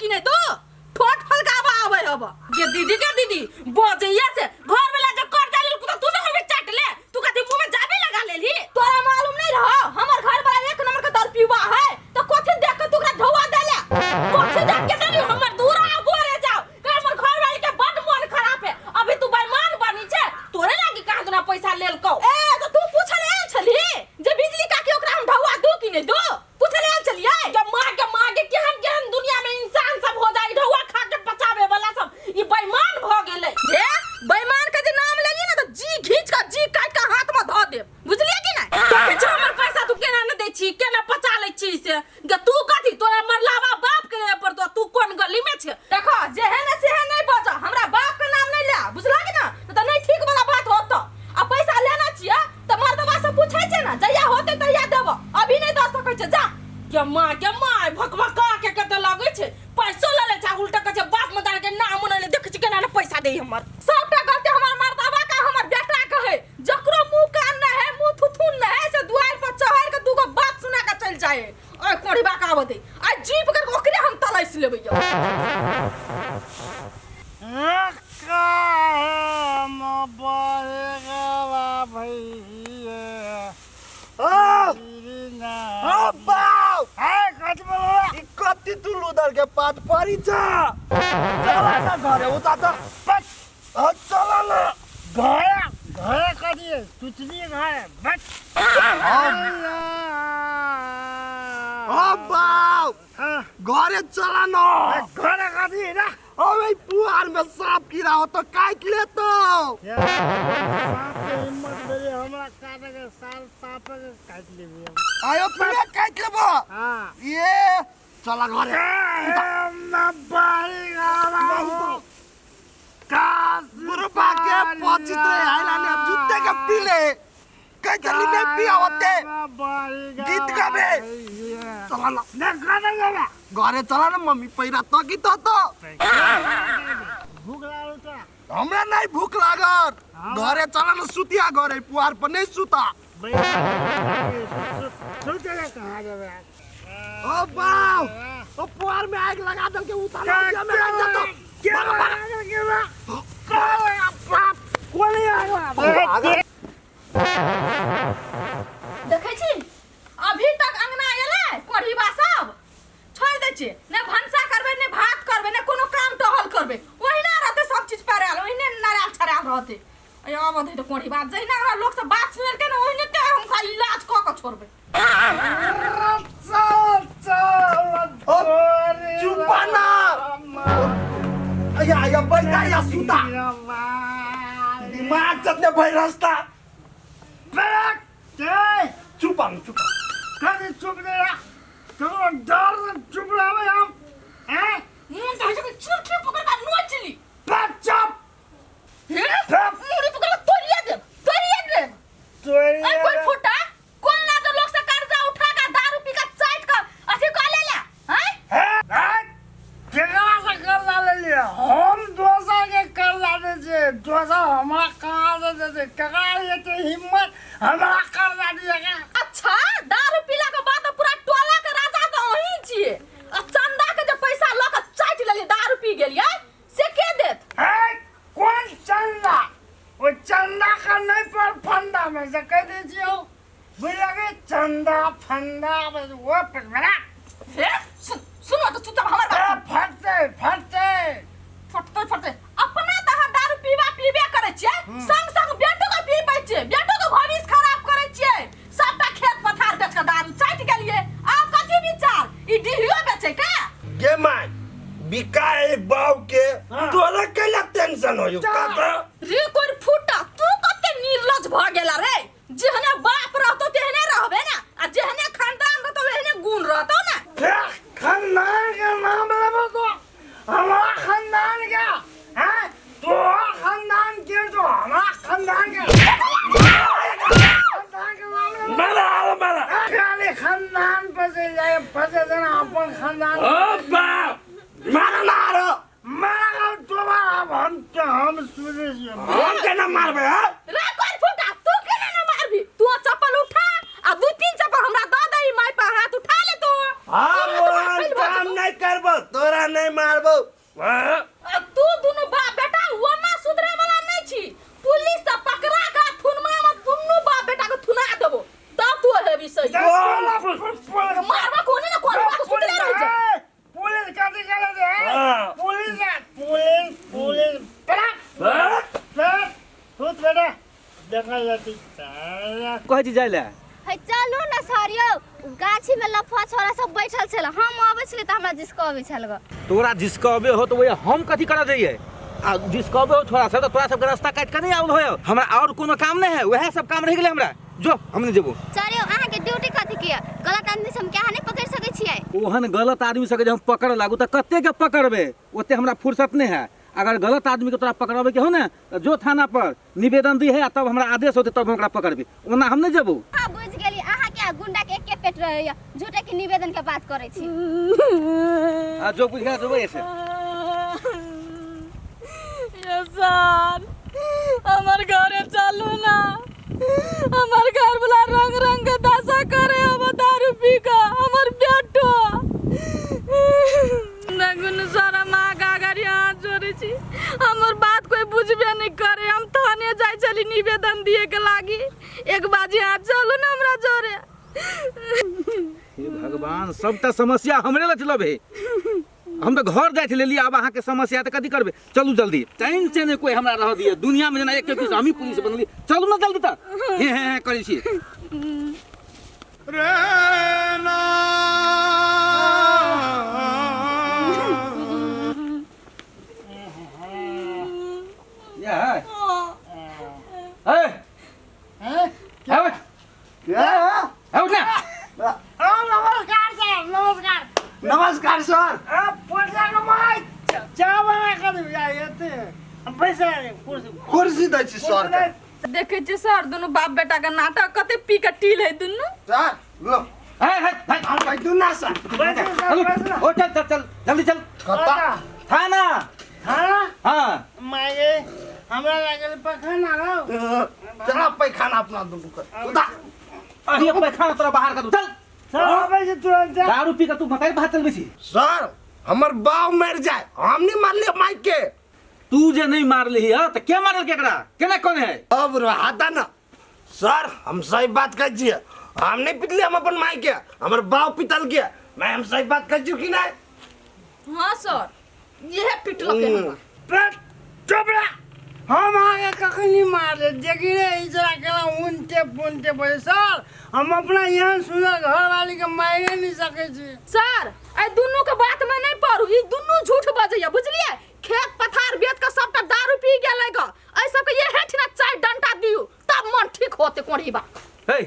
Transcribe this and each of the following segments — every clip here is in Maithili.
नहि दू ठोट फलकाबा आबै हब। गे दीदी, गे दीदी, बजैया से घर वाला जे कर्जा लेल तो तू न होबे चाट ले, तू कथी मुंह में जाबे लगा लेली? तोरा मालूम नहीं रहो हमर घर वाला एक नंबर के दर पीवा है, तो कथी देख के तू ओकरा ढौआ देले? कथी देख के देली? हमर दूर आ गोरे जाओ के हमर घर वाले के बड मन खराब है। अभी तू बेईमान बनी छे, तोरे लागी कहां दुना पैसा लेल को? ए तो तू पूछले आयल छली जे बिजली काकी ओकरा हम ढौआ दू कि नहीं दू? पूछले आयल छलियै? के माँ के, माँ के, केहन केहन दुनिया में इंसान सब हो जाई, ढौआ खा के बचावे वाला सब ई बेईमान भ गेलै। जे बेईमान के जे नाम लेली ना तो जी घींच के जी काट के हाथ में धऽ देब, बुझलियै कि नहीं? तो किछु हमर पैसा तू केना ने दै छी, केना पचा लै छी से? गे तू कथी तोरा मरलावा बाप के पर तो तू कोन गली में छे? देखो जेहे ने सेहे नहीं बज, हमरा बाप के नाम नहीं ले, बुझला कि ना? तो नहीं ठीक वाला बात होत। आ पैसा लेना छियै त मर्दवा से पूछै छै ना, जहिया होते तहिया देबो, अभी नहीं दऽ सकै छै, जा। के माँ के माय भकभका के कते लगै छै, पैसो ले ले छै, उल्टा कहै छै बाप मदार के नाम नहि ले, देखै छी केना ने पैसा दे हमर। सबटा गलती हमर मर्दवा का हमर बेटा के है, जकरो मुंह कान न है, मुंह थुथुन न है, से दुआर पर चढ़ के दूगो बात सुना के चल जाए। ओए कोढ़िबा के आबऽ दे, आ जीप कर ओकरे हम तलाश लेबै यौ। कति तू लुदर के पात परी छ, चला न घरे उता त चला न। घरे घरे कति तुचली घरे बच। बाउ, घरे चला न। घरे कति ना? अबे पुआर में सांप कीड़ा हो तो काट ले तो। सांप के हिम्मत भेलै हमरा काटे के? साल सांप के काट लेबी। आयो पूरा काट लेबो? हां। ये चला घरे। बुढ़बा के पचित रे आइला ने जुत्ते के पीले कहीं चली नहीं पियावते गीत गाबे। चला ना घरे, चला ना। मम्मी पैरा त कि त भूख लागल त? हमरा नहीं भूख लागल, घरे चला ना, सुतिया घरे, पुआर पर नहीं सुता। ओ बाव, ओ पुआर में आग लगा दल के उतार में लग जातो। देखै छी अभी तक अंगना एलै कोढ़ीबा सब, छोड़ दै छियै ने भनसा करबै ने भात करबै ने कोनो काम टहल करबै, ओहिना रहतै सब चीज पड़ायल, ओहिने नरायल छड़ायल रहतै। अय आबऽ दे तऽ कोढ़ीबा, जहिना हमरा लोक सब बात सुनेलकै ने ओहिने ते हम खाली इलाज कऽ कऽ छोड़बै। चुपा ना या या बैठा या सुता, दिमाग जतने भई रास्ता। चुप चुप। कथी चुप रे? तोरा डर चुप रहबै हम हैं? मुंह तऽ होइ छै कि चुटकी पकड़ कऽ नोचि ली। चुप। हे मुड़ी पकड़ कऽ तोड़िए देब, तोड़िए देब। ए कोई फुटा कोन ला जो लोग से कर्जा उठा के दारू पी के चाट के अथी कऽ ले ले हैं? केकरा से कर्जा लेलियै हम? दोसर के कर्जा दै छियै, दोसर हमरा कहाँ से देतै? केकरा एते हिम्मत हमरा कर्जा दिएके? अच्छा दारू पीला के बाद पूरा टोला के राजा तऽ अहीं छियै, आ चंदा के जे पैसा लऽ के चाटि लेलियै, दारू पी गेलियै, से के देत? है कोन चंदा? ओ चंदा का नहीं पर फंदा में से कह दै छियौ, बुझलकै? चंदा फंदा ओ पकड़ा। हे सुन, सुनो तऽ चुपचाप हमर बात। फटतै फटतै। फटतै फटतै। अपना तऽ अहाँ दारू पीबा पीबे करै छियै, संग संग बेटो के पीबै छियै, बेटो के भविष्य खराब करै छियै। सबटा खेत पथार बेच के दारू चाटि गेलियै, आब कथी विचार? ई डिहियो बेचै के? गे my, बिकाए बाव के तोरा कैला टेंशन होयो का त? रे कोई फूटा, तू कते निर्लज भ गेला रे! जेहने बाप रहतो तेहने रहबे ना, आ जेहने खानदान रहतो ओहने गुण रहतो ना। खानदान के नाम लेबो तो हमारा खानदान के हैं, तोहर खानदान के तो हमारा खानदान के खानदान के नाम लेबो। मारा मारा। खाली खानदान फसे जाए, फसे देना अपन खानदान। ओ बाप, मारा मारो। मारा तुम्हारा। हम तो हम सुनै छियै। हम केना मारबै? हां रे कोई फूटा, तू केना ना मारबी? तू चप्पल उठा आ दू तीन चप्पल हमरा दऽ दे, माय पर हाथ उठा ले तू। हम ओहन काम नहीं करबो, तोरा नहीं मार। बेटा देखल जेतै। कहै छी जाय लए। है चलू ने सर यौ, गाछी में लफुआ छोरा सब बैठल छल, हम अबै छली तऽ हमरा जिसकबै छल ग। तोरा जिसकबे हो तऽ वही हम कथी करऽ जइयै? आ जिसकबे हो छोरा सब तऽ तोरा सबके रास्ता काटि कऽ नहि आबल होय। हमरा आओर कोनो काम नहि है, वएह सब काम रहि गेलै हमरा। जो, हम नहि जेबो। सर यौ, अहाँके ड्यूटी कथी के? गलत आदमी सब के अहाँ नहि पकड़ि सकै छियै? ओहन गलत आदमी सबके जे हम पकड़ लागू तऽ कते के पकड़बै, ओते हमरा फुर्सत नहि है। अगर गलत आदमी के तोरा पकड़ाबे के हो ने तऽ जो थाना पर निवेदन दी है, आ तब हमरा आदेश होते तब हम ओकरा पकड़बे, ओना हम नहि जेबो। हाँ बुझि गेली, अहाँके आ गुंडा के एके पेट रहैया, झूठे के निवेदन के बात करै छी। हाँ जो बुझ गेला जेबो ऐसे। ये सर, हमर घरे चलू ना, हमर घर वाला रंग रंग के दशा करे अब दारू पी के हमर बेटो नगुन सारा माँ का अगर हाथ जोड़े छी, हमर बात कोई बुझबे नहीं करे। हम थाने जाय छली निवेदन दिए के लागी, एक बाजी हाथ चलू ना हमरा जोड़े। हे भगवान, सबटा समस्या हमरे लग चलब हे। हम तऽ घर जाइ छलियै, आब अहाँके समस्या तऽ कथी करबै। चलू जल्दी, टाइम से नहि कोइ हमरा रहऽ दिअ दुनियामे, जेना एक पीस हमही पुलिस बनली। चलू ने जल्दी तऽ हे हे हे करै छी। रे ना या है ए हे उठ। हे उठ ना। नमस्कार सर, नमस्कार। नमस्कार सर। पैसा कमाइ चाय बना कऽ देबै, एते पैसा कुर्सी कुर्सी दै छी सर के। देखै छियै सर, दुनू बाप बेटा के नाटक, कते पी के टील है दुनू। सर लो। हे हे हे बैठू ना सर। चलू ओ चल चल चल जल्दी चल। कतऽ? थाना। थाना? हाँ। माये हमरा लागल पखाना रहो। चला पैखाना अपना दुनू के उदा। अरे पैखाना तोरा बाहर कर दू, चल। सर आबै छै तुरंत। दारू पी के तू मताई भात चलबै छी। सर हमर बाप मर जाए, हम नहीं मारलिए माइक के। तू जे नहीं मारली है तऽ के मारल केकरा? केना कोन है? अब रहाता ना सर, हम सही बात कहै छियै, हम नहीं पिटलिए, हम अपन माइक के, हमर बाप पिटल के। मैं हम सही बात कहै छियै कि नहीं? हाँ सर, इहे पिटलक हमरा। पेट चोपड़ा हम आगे कखनी मारले देखी रे इजरा केना उनटे पुनटे बजे। सर हम अपना एहन सुंदर घर वाली के मारे नहीं सकै छी। सर ए दुनू के बात में नहीं पड़ू, ई दुनू झूठ बजैया बुझलिए। खेत पथार बेच के सबटा दारू पी गेलै ग, एहि सबके इहे ठिना चाय डंटा दियौ तब मन ठीक होते कोढ़ी बा। हे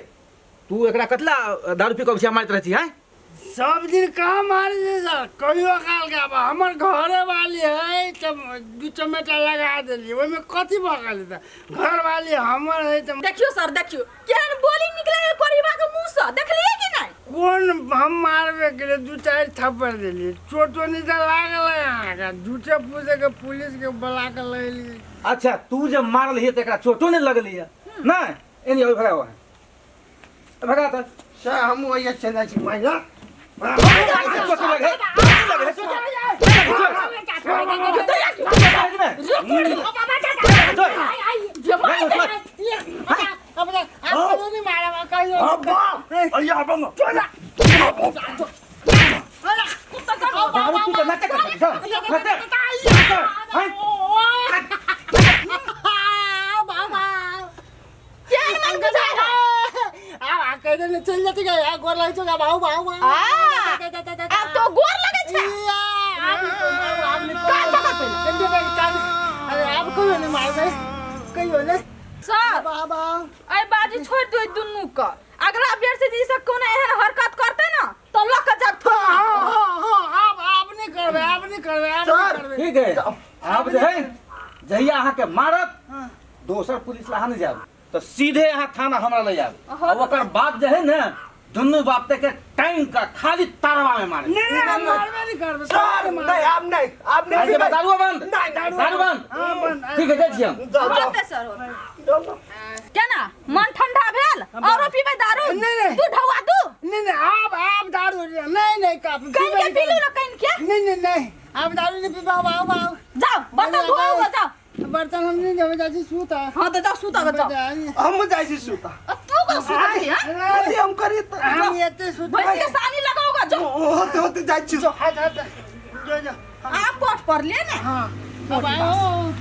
तू एकरा कतला दारू पी के मारैत रहै छी हैं? सब दिन कहाँ मारे छै सर, कहियो काल के। आब हमर घरे वाली है तब दू चमेटा लगा देलियै, ओहिमे कथी भऽ गेलै? तऽ घर वाली हमर है तऽ। देखियो सर, देखियो केहन बोली निकले है कोढ़ीबा के मुंह से, देखलिए कि नहीं? कोन हम मारबे केलियै, दू चारि थप्पड़ देलियै, चोटो नहि तऽ लागल है अहाँके, झूठे फूसे के पुलिस के बोला के लैलियै। अच्छा तू जे मारल हियै तऽ एकरा चोटो नहि लगलै नहि? एनी अबै भगाओ अहाँ, भगा तऽ। सर हम वही चलि जाइ छी माइना। चोट लगे लगे चोट दारू पी के नाटक कर, चल, नाटक, हैं? केहन मन बुझाय है? चलि जेतै गोर लगै छौ भाउ भाउ। आ, आब तो गोर लगै छै। कान पकड़ पहिले। अरे आब कहियो नहि मारबै, कहियो नहि। सर बाबा एहि बाजी छोड़ि दियौ दुनू के, अगला बेर से जे ई सब कोनो एहन हरकत करतै ने तऽ लऽ कऽ जाब थाना। हाँ हाँ हाँ, आब आब नहि करबै, आब नहि करबै, आब नहि सर, करबै। ठीक है, आब जे है जहिया अहाँके मारत दोसर पुलिस ला अहाँ नहि जायब, तऽ सीधे अहाँ थाना हमरा ले जायब, आ ओकर बाद जे है ने दुनू बाप के टाइम का खाली तारवा में मारे। नहीं नहीं, हम मारबे नहीं करबै सर नहीं, आब नहीं, आब नहीं आइ पीबै। दारू बंद, नहीं, दारू दारू बंद। हाँ बंद। ठीक है, जाइ छी हम। जाओ जाओ होतै सर, होतै। जाओ। केना मन ठंडा भेल? औरो पीबै दारू? नहीं, नहीं। दू ढौआ दू। नहीं नहीं, आब आब दारू नहीं नहीं, काफी कनि के पीलू ने, कनि के। नहीं नहीं नहीं, आब दारू नहीं पीबा। आब आब जाओ बर्तन धोओ, जाओ। बर्तन हम नहीं धोबै, जाइ छी सुता। हाँ तऽ जाओ सुता जाओ। हम जाइ छी सुता। आ तू कहाँ सुतै हैं? कथी हम करी तऽ? हम एते सुतबै। भैंस के सानी लगाओगा जो। होते होते जाइ छी। हाथ हाथ जो जो। आप पट पर ले ने। हाँ अब आओ।